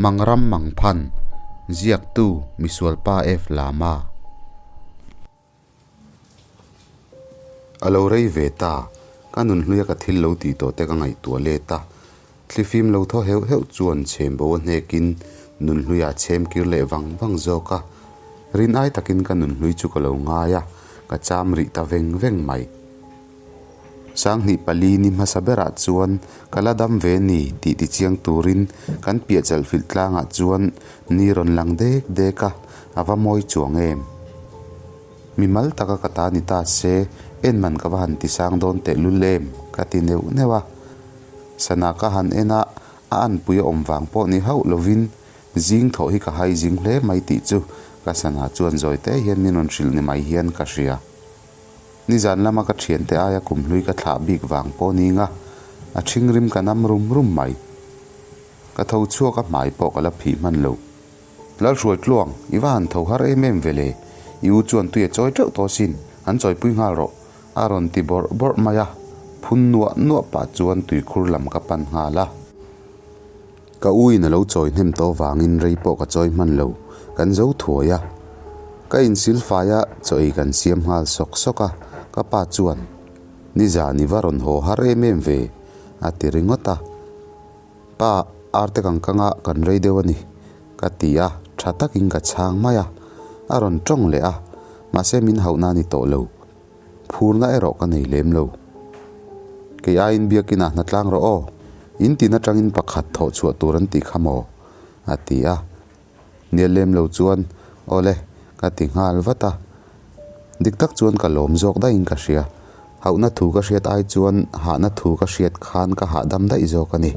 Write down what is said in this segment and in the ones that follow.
Mangram Mangphan, Ziaktu, Misualpa F. Lama. A lo rei ve ta, ka nunhluia ka thil lo tih tawh te ka ngaihtuah let a. Thlifim lo thaw heuh heuh chuan chhem bo a hnekin nunhluia a chhem kir leh vang vang zawk a. Rin ai takin ka nunhlui chu ka lo ngai a, ka cham rih ta veng veng mai. 2004 ni hmasa berah chuan ka la dam ve ni tih tichiang turin kan piah chalhfilh tlangah chuan ni rawn lang dek dek a, a va mawi chuang em? Mimal taka ka ta ni ta se, en man ka va han tisang dawn tehlul em? ka ti neuh neuh a. Sana ka han en a, a anpui a awm vang pawh ni hauh lovin zing thawh hi ka hai zing hle mai tih chu ka sana chuan zawi te hian min rawn hrilh ni mai hian ka hria. Nizan lama ka thiante aia kumhlui ka thlah bik vang pawh ni nga, a ṭhing rim ka nam rum rum mai. Ka tho chhuak a hmai pawh ka la phih hman lo. Lalhruai tluang, i va han tho har em em ve le, i u chuan tui a chawi teuh tawh sin, an chawipui nghal rawh, a rawn ti bawrh bawrh mai a, phun nuah nuah pah chuan tuikhur lam ka pan nghal a. Ka u in a lo chawi hnem tawh vangin rei pawh ka chawi hman lo, kan zo thuai a. Ka insil fai a, chaw ei kan siam nghal sawk sawk a, ka pa chuan, Nizan i va rawn haw har em em ve, a ti ringawt a. Pa, arte kang kanga kan rei deuh a ni, ka ti a, tha takin ka chhang mai a. A rawn tawng leh a, mahse min hauhna a ni tawh lo. Phurna erawh ka nei lem lo. Kei aiin biakinah hna tlang rawh aw, in tin atangin pakhat thawh chhuah tur an tih kha maw? a ti a. Nial lem lo chuan, Awle, ka ti nghal vat a. Dik tak chuan ka lawm zawk daihin ka hria. Hauhna thu ka hriat ai chuan hahna thu ka hriat khan ka hahdam daih zawk a ni.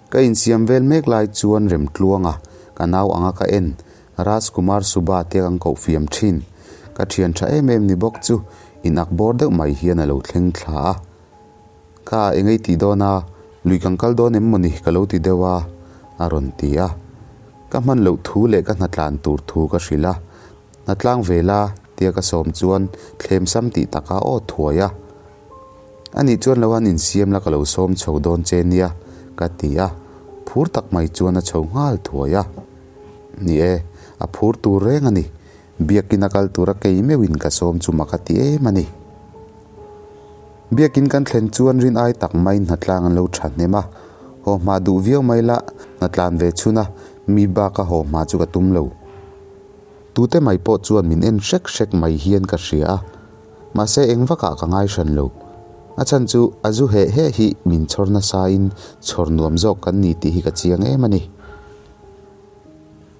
Ka insiam vel mek lai chuan Remtluanga, ka nau anga ka en, Raj Kumar Subba te kan koh fiam thin. Ka thian tha em em ni bawk chu in ak bawr deuh mai hian a lo thleng thla a. Ka engei tih dawn a, lui kan kal dawn em mawni ka lo ti deuh a, a rawn ti a. Ka hman loh thu leh ka hnatlan tur thu ka hrilh a. Hnatlang ve la tia ka sawm chuan thlem sam tih taka aw thuai a. Anih chuan lo han insiam la ka lo sawm chho dawn che nia ka ti a, phur tak mai chuan a chho nghal thuai a. Ni e, a phur tur reng a ni. Biakin a kal tura kei meuhin ka sawm chu mak a ti em a ni. Biakin kan thlen chuan rin ai tak maiin hnatlang an lo tha hnem a. Haw hma duh viau mai la, hnatlan ve chhun a, mi baka haw hma chu ka tum lo. Tute mai pawh chuan min en hrek hrek mai hian ka hria a. Mahse eng vakah ka ngai hran lo. A chhan chu a zu heh heh hi min chhawr nasain chhawr nuam zawk kan ni tih hi ka chiang em a ni.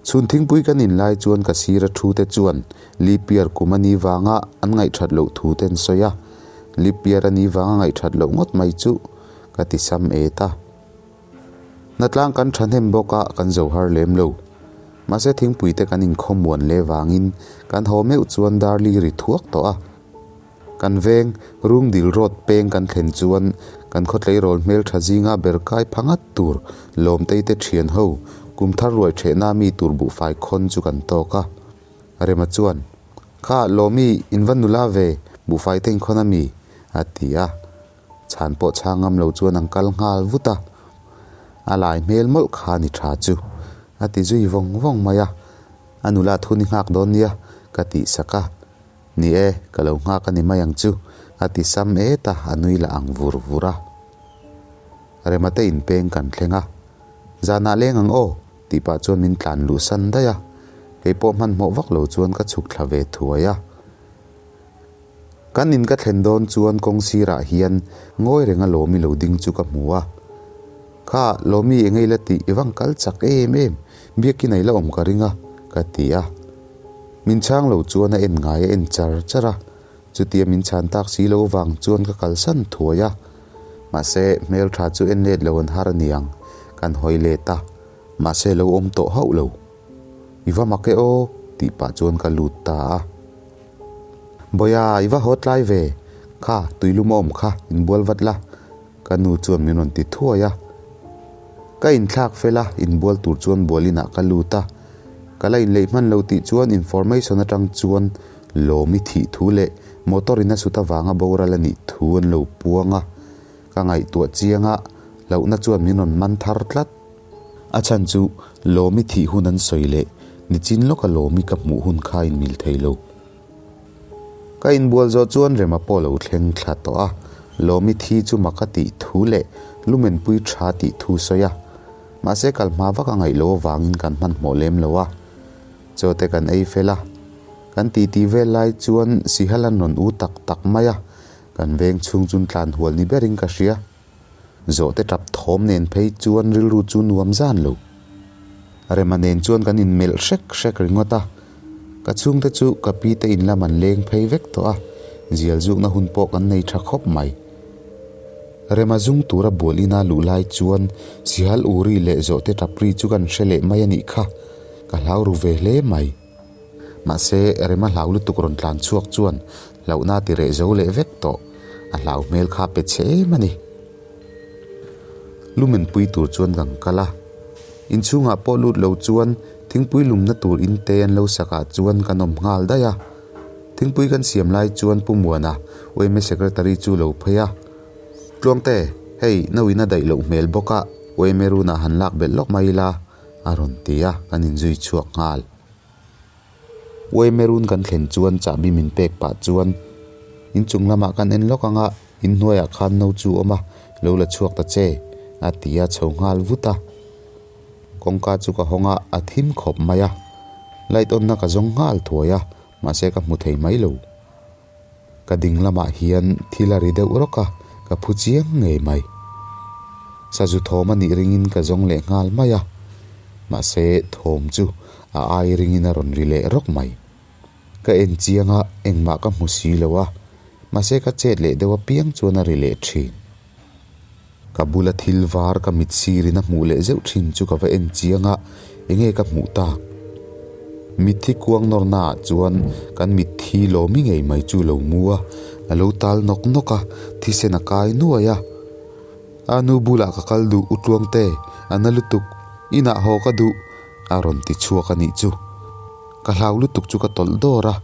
Chhun thingpui kan in lai chuan ka sira thu te chuan Lipiar kum a ni vanga an ngaihthat loh thu te an sawi a, Lipiar a ni vanga ngaihthat loh ngawt mai chu ka ti sam et a. Hnatlang kan thahnem bawk a, kan zo har lem lo. Mahse thingpui te kan inkhawmuan leh vangin kan haw meuh chuan darli ri thuak tawh a. Kan veng, Rungdil Road peng kan thlen chuan kan khaw tleirawl hmeltha zinga ber kai pha ngat tur Lawmtei te thian ho kum thar ruai thehna mi tur buhfai khawn chu kan tawk a. Rema chuan, Kha Lawmi, in va nula ve, buhfai te inkhawn a mi? a ti a. Chhan pawh chhang ngam lo chuan an kal nghal vut a. A lai hmel mawlh kha ni tha chu, a ti zui vawng vawng mai a. A nula thu ni nghak dawn nia, ka tihsak a. Ni e, ka lo nghak a ni mai ang chu, a ti sam et a, a nui lah ang vur vur a. Remate inpeng kan thleng a, Zanah leng ang aw, tih pah chuan min tlan luh san daih a, kei pawh hmanhmawh vak lo chuan ka chhuk thla ve thuai a. Kan in ka thlen dawn chuan kawng sirah hian ngawi renga Lawmi lo ding chu ka hmu a. Kha, Lawmi eng ei la tih i vang kal chak em em, biakin a i la awm ka ring a, ka ti a. Min chhang lo chuan a en ngai a en char char a, chutia min chhan tak si lo vang chuan ka kalsan thuai a. Mahse, hmeltha chu en let lo an har aniang, kan hawi let a, mahse lo awm tawh hauh lo. I va mak e aw, tih pah chuan ka lut ta a. Bawia, i va haw tlai ve, kha tuilum a awm kha, inbual vat la, ka nu chuan min rawn ti thuai a. Ka inthlak fel a, inbual tur chuan bualinah ka lut a. Ka la inleih hman lo tih chuan information atang chuan Lawmi thih thu leh motor in a sut avanga boral a nih thu an lo puang a. Ka ngaihtuah chiang a, hlauhna chuan min rawn man thar tlat. A chhan chu Lawmi thih hun an sawi leh nichin lawka Lawmi ka hmuh hun kha a inmil thei lo. Ka inbual zawh chuan Rema pawh lo thleng thla tawh a, Lawmi thi chu mak a tih thu leh lumenpui tha tih thu sawi a. Mahse kal hma vak a ngaih loh avangin kan hmanhmawh lem lo a. Chaw te kan ei fel a, kan titi vel lai chuan Sihal an rawn u tak tak mai a, kan veng chhung chun tlan hual ni berin ka hria. Zawhte tap thawm nen phei chuan rilru chu nuam zan lo. Rema nen chuan kan inmelh hrek hrek ringawt a, ka chhungte chu ka pi te in lam an leng phei vek tawh a, zial zukna hun pawh kan nei tha khawp mai. Rema zung tura bual ina luh lai chuan Sihal Uri leh Zawhte tap ri chu kan hre leh mai a nih kha, ka hlau ru ve hle mai. Mahse, Rema hlau lutuk rawn tlan chhuak chuan hlauhna a ti reh zo leh vek tawh, a hlau hmel kha pe chhe em a ni. Lumen pui tur chuan kan kal a, inchhungah pawh lut lo chuan thingpui lumna tur in te an lo sakah chuan kan awm nghal daih a. Thingpui kan siam lai chuan Pu Muana, yma Secretary chu lo phei a, Tluangte, hei nauin a daih loh hmel bawk a, yma runah han lak belh lawk mai ila, a rawn ti a, kan inzui chhuak nghal. Uaimerun kan thlen chuan chahbi min pek pah chuan inchung lamah kan en lawk ang a, inhnuaiah khan no chu awm a, lo la chhuak ta che, a ti a chho nghal vut a. Kawngka chu ka hawng a, a thim khawp mai a. Light on na ka zawng nghal thuai a, mahse ka hmu thei mai lo. Ka ding lamah hian thil a ri deuh rawk a, ka phu chiang ngei mai. Sazu thawm a nih ringin ka zawng leh nghal mai a, mahse thawm chu a ai ringin a rawn ri leh rawk mai. Ka en chiang a, engmah ka hmu si lo a, mahse ka chet leh deuh apiang chuan a ri leh thin. Ka bula thil var ka mit sirin a hmuh leh zeuh thin chu ka va en chiang a, enge ka hmuh tak? Mitthi kuang nawrna ah chuan kan mitthi lawmi ngei mai chu lo mu a, a lo tal nawk nawk a, thisen a kai nuai a. A nu bulah ka kal duh u Tluangte, a na lutuk, inah haw ka duh, a rawn ti chhuak a nih chu. Ka hlau lutuk chu ka tawlh dawr a,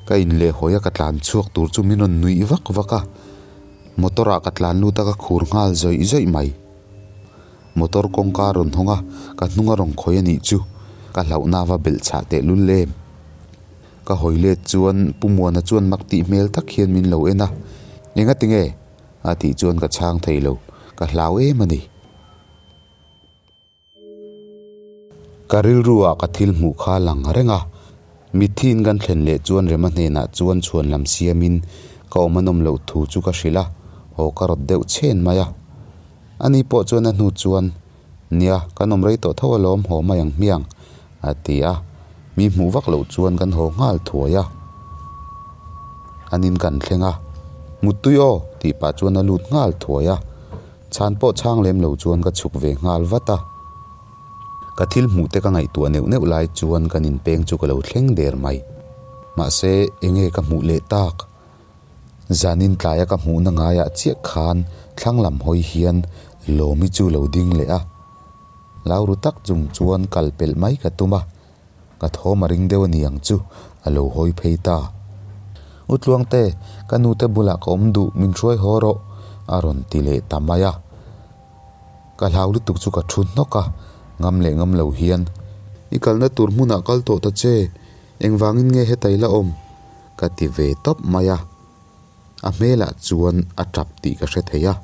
ka inlehhawi a ka tlan chhuak tur chu min rawn nuih vak vak a. Motor ah ka tlan lut a ka khur nghal zawih zawih mai. Motor kawngka a rawn hawng a, ka hnung a rawn khawi a nih chu. Ka hlauhna va belh chhah teh lul em. Ka hawi let chuan Pu Muana chuan mak tih hmel tak hian min lo en a, Enga tinge? a tih chuan ka chhang thei lo, ka hlau em a ni. Ka rilru ah ka thil hmuh kha lang reng a, mitthi in kan thlen leh chuan Rema hnenah chuan chhuan lam siam in ka awm a nawm loh thu chu ka hrilh a, haw ka rawt deuh chhen mai a. Ani pawh chuan a hnu chuan, Nia, kan awm rei tawh tho alawm haw mai ang hmiang, a ti a, mi hmuh vak loh chuan kan haw nghal thuai a. An in kan thleng a, Muttui aw, tih pah chuan a lut nghal thuai a. Chhan pawh chhang lem lo chuan ka chhuk ve nghal vat a. Ka thil hmuh te ka ngaihtuah neuh neuh lai chuan kan inpeng chu ka lo thleng der mai. Mahse, enge ka hmuh leh tak? Zanin tlaia ka hmuhna ngaiah chiah khan thlang lam hawi hian Lawmi chu lo ding leh a. Lau ru tak chung chuan kal pelh mai ka tum a. Ka thawm a ring deuh a ni ang chu, a lo hawi phei ta. U Tluangte, ka nute bulah ka awm duh, min hruai haw rawh, a rawn ti leh ta mai a. Ka hlau lutuk chu ka thu hnawk a, ngam leh ngam lo hian. I kalna tur hmunah kal tawh ta che, engvangin nge heta i la awm? ka ti ve tawp mai a. A hmelah chuan a tap tih ka hre thei a,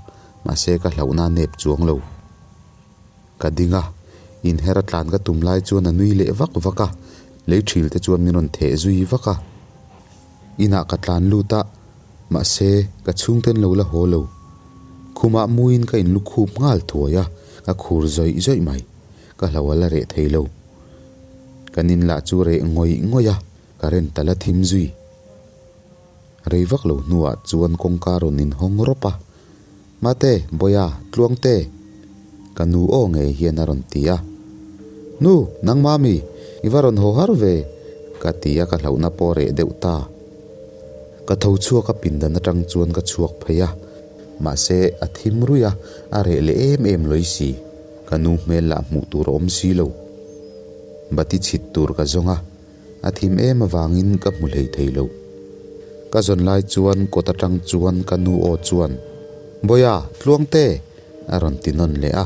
mahse ka hlauhna a nep chuang lo. Ka ding a, inher a tlan ka tum lai chuan a nui leh vak vak a, lei thil te chuan min rawn theh zui vak a. Inah ka tlan lut a, mahse ka chhungten lo la haw lo. Khumah muin ka inlu khup nghal thuai a, ka khur zawih zawih mai. Ka hlo a la reh thei lo. Kan in lah chu reh ngawih ngawih a, current a la thim zui. Rei vak lo hnuah chuan kawngka rawn inhawng rawp a, Mate, Bawiha, Tluangte! Ka nu aw ngei hian a rawn ti a. Nu, nangmah mi? I va rawn haw har ve? Ka ti a, ka hlauhna pawh a reh deuh ta. Ka tho chhuak a pindan atang chuan ka chhuak phei a, mahse a thim ruih a, a reh leh em em lawi si. Ka nu hmel lah hmuh tur a awm si lo. Bati chhit tur ka zawng a. A thim em avangin ka hmu hlei thei lo. Ka zawn lai chuan kawt atang chuan ka nu aw chuan, Bawiha, Tluangte! a rawn ti nawn leh a.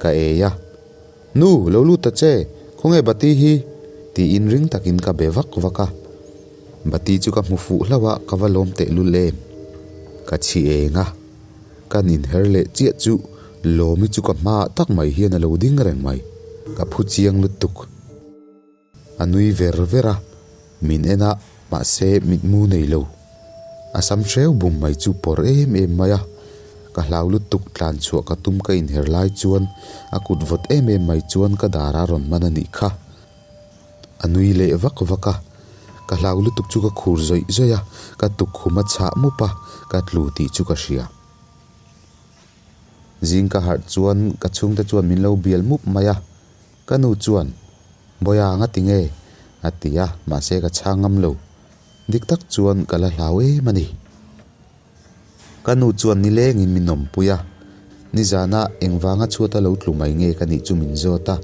Ka ei a. Nu, lo lut ta che, khawnge Bati hi? tiin ring takin ka be vak vak a. Bati chu ka hmu fuh hlauh a, ka va lawm tehlul em. Ka chhi eng a, kan inher leh chiah chu Lawmi chu ka hmaah tak mai hian a lo ding reng mai. Ka phu chiang lutuk. A nui ver ver a, min en a, mahse mitmu nei lo. A sam hreu bum mai chu pawr em em mai a, ka hlau lutuk tlan chhuah ka tum ka inher lai chuan a kut vawt em em mai chuan ka dar a rawn man a nih kha. A nui leh vak vak a, ka hlau lutuk chu ka khur zawih zawih a, ka tukkhum a chhah mup a, ka tlu tih chu ka hria. Zing ka harh chuan ka chhungte chuan min lo bial mup mai a, Ka nu chuan, Bawiha nga ti nge? a ti a, mahse ka chhang ngam lo. Dik tak chuan ka la hlau em a ni. Ka nu chuan nilengin min awmpui a, nizana engvanga chhuata lo tlu mai nge ka nih chu min zawt a.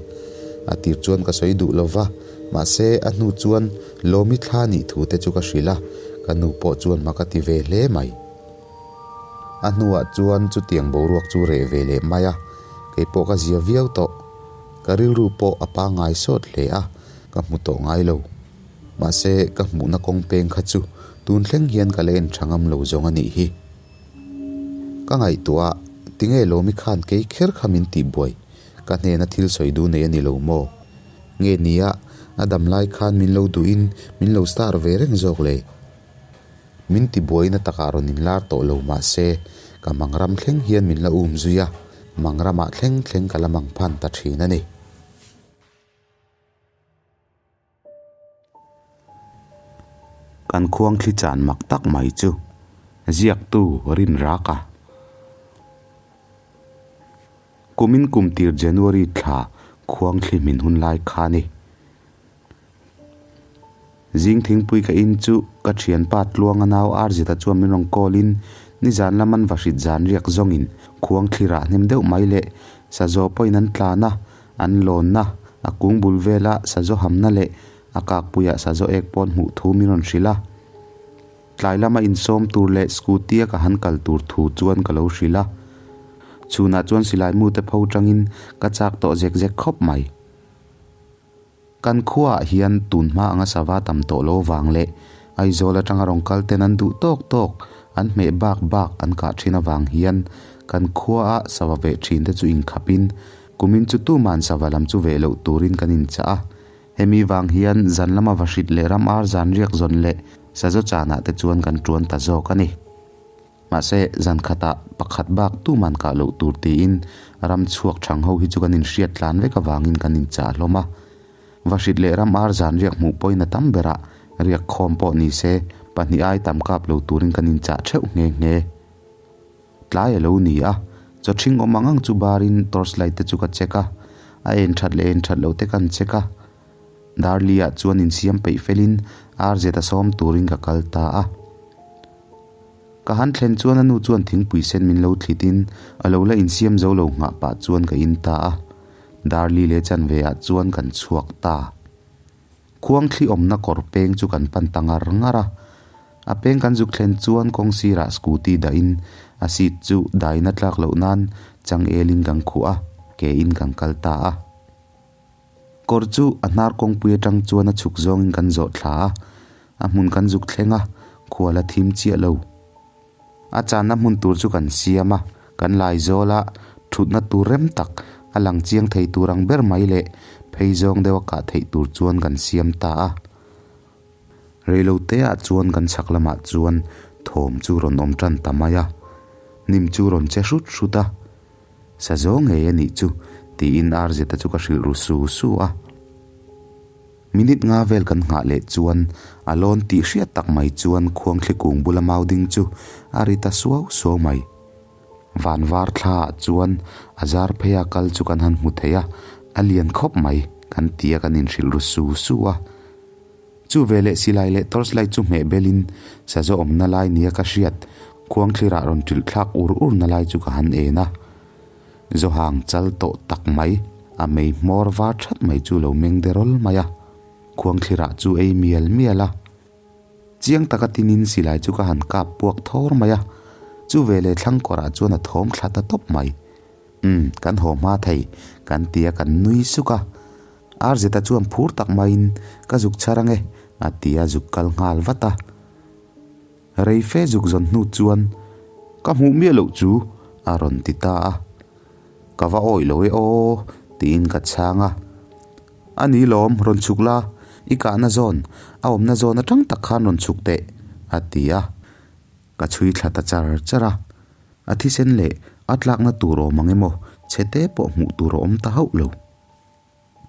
A tir chuan ka sawi duh lo va, mahse a hnu chuan Lawmi thla nih thu te chu ka hrilh a, ka nu pawh chuan mak a ti ve hle mai. A hnuah chuan chutiang boruak chu reh ve leh mai a, kei pawh ka zia viau tawh. Ka rilru pawh a pangngai sawt hle a, ka hmu tawh ngai lo. Mahse, ka hmuhna kawng peng kha chu tun thleng hian ka la en tha ngam lo zawng a nih hi. Ka ngaihtuah a, tinge Lawmi khan kei kher kha min tihbuai, ka hnena thil sawi duh nei a ni lo maw? Nge nia, a dam lai khan min lo duhin min lo star ve reng zawk le? Min tibuaina takah rawn inlar tawh lo mah se, ka mangram thleng hian min la um zui a, mangramah thleng thleng ka la mang phan ta thin a ni. Kan khuang thli chan mak tak mai chu ziaktu rin rak a. Kumin kum tir January thla khuang thli hmin hun lai kha a ni. Zing thingpui ka in chu ka thianpa Tluanga nau Arzita chuan min rawn call in nizan lam an va hrit zan riak zawngin khuang thli rah hnem deuh mai leh sazaw pawhin an tlan a, an lawnna, a kung bul vela sazaw hamna leh a kakpuiah sazaw ek pawn hmuh thu min rawn hrilh a. Tlai lama insawm tur leh scooty a ka han kal tur thu chuan ka lo hrilh a. Chhunah chuan silai mu te pho tangin ka chak tawh zek zek khawp mai. Kan khuaah hian tun hma anga sava tam tawh lo vang leh Aizawl atanga rawn kal ten an duh tawk tawk an hmeh bak bak an kah thin avang hian kan khuaa sava veh thin te chu inkhapin kumin chu tuman sava lam chu veh loh turin kan inchah a. Hemi vang hian zan lama vahrit leh ram ar zan riak zawn leh sazaw chanah te chuan kan tuan ta zawk a ni. Mahse, zan khatah pakhat bak tuman kah loh tur tiin ram chhuak thang ho hi chu kan inhriat tlan vek avangin kan inchah hlawm a. Vahrit leh ram ar zan riak hmuh pawhin a tam berah riak khawm pawh ni se pahnih ai tam kap lo turin kan inchah theuh nghe nghe. Tlai a lo ni a, chaw ṭhing awm ang ang chu barin torch light te chu ka check a, a en ṭhat leh en ṭhat loh te kan check a. Darli-ah chuan insiam peih felin RZ a sawm turin ka kal ta a. Ka han thlen chuan a nu chuan thingpui sen min lo thlit in a lo la insiam zo lo nghah pah chuan ka in ta a, Darli leh chanve ah chuan kan chhuak ta. Khuang thli awmna kawr peng chu kan pan ta ngar ngar a, a peng kan zuk thlen chuan kawng sirah scooty dah in a seat chu daina tlak loh nan changel in kan khuh a, ke in kan kal ta a. Kawr chu a hnar kawngpui atang chuan a chhuk zawngin kan zawh thla a, a hmun kan zuk thleng a, khual a thim chiah lo. A channa hmun tur chu kan siam a, kan lai zawl a, thutna tur rem tak a lang chiang thei tur ang ber mai leh phei zawng deuh a kah theih tur chuan kan siam ta a. Reilote ah chuan kan chhak lamah chuan thawm chu rawn awm tan ta mai a, hnim chu rawn che hrut hrut a. Sa zo ngei a nih chu, tiin Arzeta chu ka hrilh ru su su a. Minute nga vel kan nghah leh chuan a lawn tih hriat tak mai chuan khuangthli kung bula mau ding chu a ri ta suau suau mai. Van var thla ah chuan a zar phei a kal chu kan han hmu thei a, a lian khawp mai kan ti a kan inhrilh ru su su a. Chu veleh silai leh torchlight chu hmeh belin sazaw awmna lai nia ka hriat khuangthlirah rawn ṭilh thlak ur urna lai chu ka han en a. Zawhang chal tawh tak mai, a mei hmawr var ṭhat mai chu lo meng de rawl mai a. Khuangthlirah chu ei mial mial a. Chiang taka tinin silai chu ka han kap puak thawr mai a. Chu veleh thlangkawrah chuan a thawm thla ta tawp mai. Umm, kan haw hma thei, kan ti a, kan nui suk a. Arzeta chuan phur tak maiin, Ka zuk chhar ange, a ti a, zuk kal nghal vat a. Rei fe zuk zawn hnu chuan, Ka hmuh miah loh chu, a rawn ti ta a. Ka va awih lo e aw, tiin ka chhang a. A ni lawm, rawn chhuk la, i kahna zawn, a awmna zawn atang tak khan rawn chhuk teh, a ti a. Ka chhui thla ta char char a. A thisen leh a tlakna tur awm ang emaw chhe te pawh hmuh tur a awm ta hauh lo.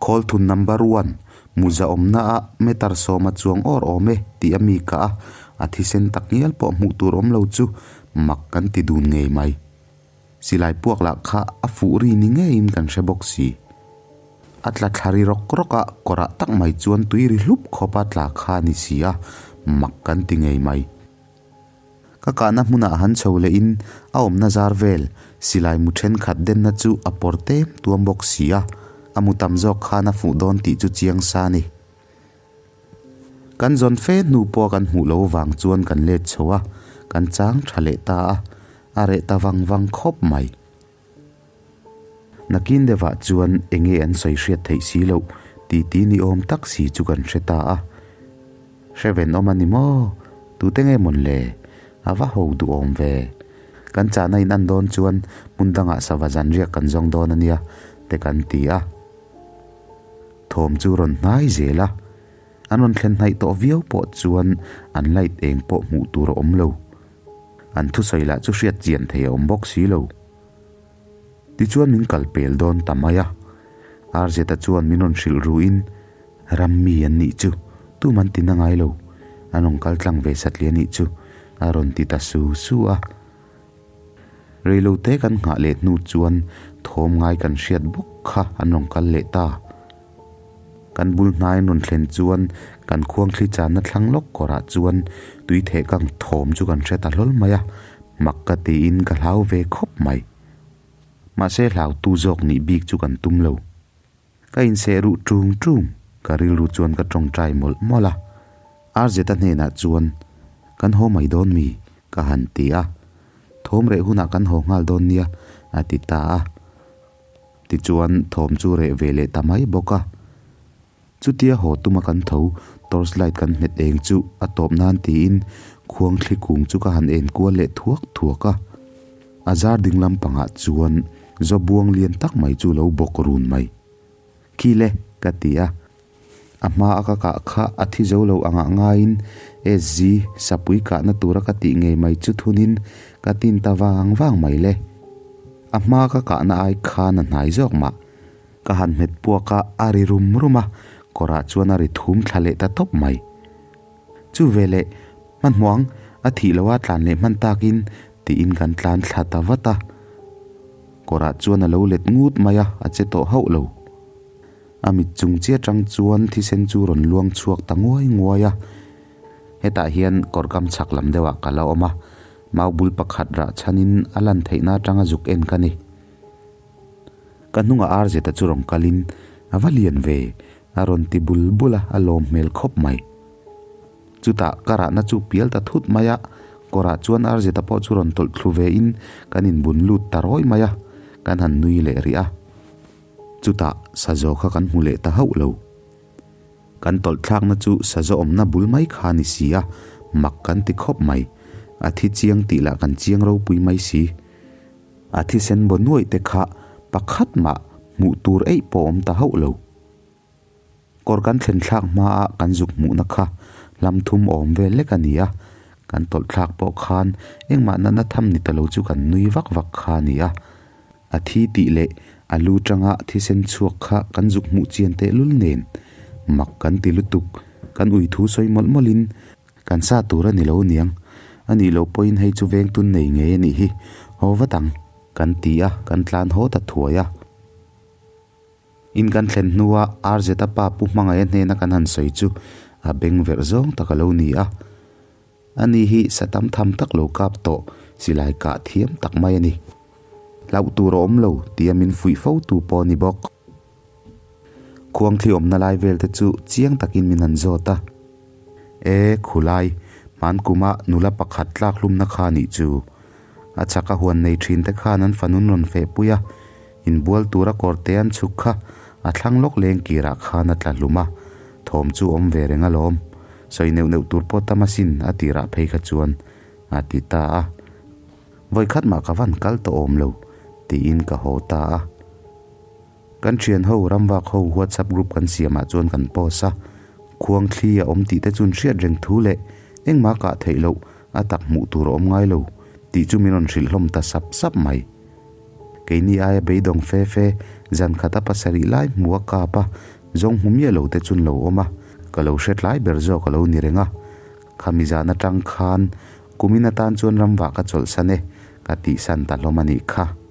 Khawlthun number one, Muza awmna ah meter sawma chuang awr awm e tih a mi kah a, a thisen tak ngial pawh hmuh tur awm lo chu mak kan ti dun ngei mai. Silai puak lah kha a fuh ri ni ngeiin kan hre bawk si. A tla thla ri rawk rawk a, kawrah tak mai chuan tui ri hlup khawpa tla kha a ni si a, mak kan ti ngei mai. Ka kahna hmunah han chho lehin a awmna zar vel silai mu thenkhat denna chu a pawr tem tuam bawk si a, a mu tam zawk khan a fuh dawn tih chu chiang sa a ni. Kan zawn fe hnu pawh kan hmuh lo vang chuan kan let chho a, kan chang tha leh ta a, a reh ta vang vang khawp mai. Nakin deuhah chuan enge an sawi hriat theih si loh titi ni awm tak si chu kan hre ta a. Hre ven awm a ni maw? Tute nge mawn le? A va ho duhawm ve. Kan chahna in an dawn chuan hmun dangah sava zanriak kan zawng dawn a nia te kan ti a. Thawm chu rawn hnai zel a. An rawn thlen hnaih tawh viau pawh chuan an light eng pawh hmuh tur a awm lo. An thusawi lah chu hriat chian thei a awm bawk si lo. Tichuan min kal pel dawn ta mai a. Arzeta chuan min rawn hrilh ruin, Ram mi an nih chu, tum an ti na ngai lo, an rawn kal tlang ve satliah nih chu, a rawn ti ta su su a. Reilote kan nghah leh hnu chuan thawm ngai kan hriat bawk kha an rawn kal leh ta. Kan bul hnai an rawn thlen chuan kan khuangthli channa thlang lawk kawrah chuan tui theh kang thawm chu kan hre ta hlawl mai a, mak ka tiin ka hlau ve khawp mai. Mahse hlautu zawk nih bik chu kan tum lo. Ka inseh ruh ṭung ṭung, ka rilru chuan ka ṭawngṭai mawlh mawlh a. Arzeta hnenah chuan, Kan haw mai dawn mi? ka han ti a. Thawm reh hunah kan haw nghal dawn nia, a ti ta a. Tichuan thawm chu reh ve leh ta mai bawk a. Chutia haw tuma kan tho, torch light kan hmet eng chu a tawp nan tiin khuang thli kung chu ka han en kual leh thuak thuak a. A zar ding lampangah chuan zawbuang lian tak mai chu lo bawk run mai. Khi le, ka ti a. A hma a ka kah kha a thi zo lo angah ngaiin SG sapui kahna tura ka tih ngei mai chu thunin ka tin ta vang vang mai le. A hma ka kahna ai khan a hnai zawk mah. Ka han hmet puak a, a ri rum rum a, kawrah chuan a ri thum thla leh ta tawp mai. Chu veleh, hmanhmuang, a thih loha tlan leh hman takin tiin kan tlan thla ta vat a. Kawrah chuan a lo let ngut mai a, a che tawh hauh lo. A mit chung chiah atang chuan thisen chu rawn luang chhuak ta nguai nguai a. Hetah hian kawr kam chhak lam deuhah ka la awm a, mau bul pakhat rah chhanin a lan theihna atanga zuk en ka ni. Ka hnungah ar zeta chu rawn kalin a va lian ve, a rawn ti bul bul a, a lawm hmel khawp mai. Chutah ka rahna chu pial ta thut mai a, kawrah chuan ar zeta pawh chu rawn tawlh thlu vein kan inbun lut ta rawi mai a, kan han nui leh rih a. Chutah sazaw kha kan hmu leh ta hauh lo. Kan tawlh thlakna chu sazaw awmna bul mai kha a ni si a, mak kan ti khawp mai. A thi chiang tih lah kan chiang ropui mai si. A thisen baw nuaih te kha pakhat mah hmuh tur eih pawh awm ta hauh lo. Kawr kan thlen thlak hmaa kan zuk hmuhna kha hlam thum awm vel lek a ni a, kan tawlh thlak pawh khan engmah natna tham ni ta lo chu kan nui vak vak kha a ni a. A thi tih leh a lu tanga thisen chhuak kha kan zuk hmuh chian tehlul nen mak kan ti lutuk, kan ui thu sawi mawlh mawlhin kan sa tur a ni lo aniang, a nih loh pawhin hei chu veng tun nei ngei a nih hi, haw vat ang kan ti a, kan tlan haw ta thuai a. In kan thlen hnua RZ-a pa Pu Hmangaia hnena kan han sawi chu a beng verh zawng tak a lo ni a. Ani hi sa tam tham tak lo kap tawh silai kah thiam tak mai a ni. Hlauh tur a awm lo tia min fuih fo tu pawh a ni bawk. Khuangthli awmna lai vel te chu chiang takin min han zawt a. E, khulai, hman kuma nula pakhat tlak hlumna kha nih chu. A chaka huan nei thin te khan an fanun rawn fehpui a. Inbual tura kawrte an chhuk kha a thlang lawk leng kirah khan a tla hlum a, thawm chu awm ve reng alawm. Sawi neuh neuh tur pawh tam asin a tirah phei kha chuan a ti ta a. Vawikhat mah ka van kal tawh awm lo tiin ka haw ta a. Kan thian ho ramvak ho WhatsApp group kan siamah chuan kan post a, khuang thli a awm tih te chuan hriat reng thu leh engmah kah theih loh a tak hmuh tur a awm ngai lo tih chu min rawn hrilh hlawm ta sap sap mai. Keini aia beidawng fe fe zan khat a pasarih lai hmu a kap a, zawng hmu miah lo te chuan lo awm a, ka lo hre tlai ber zawk a lo ni reng a. Khami zan atang khan kumin atan chuan ramvah ka chawlhsan e, ka tihsan ta hlawm a nih kha.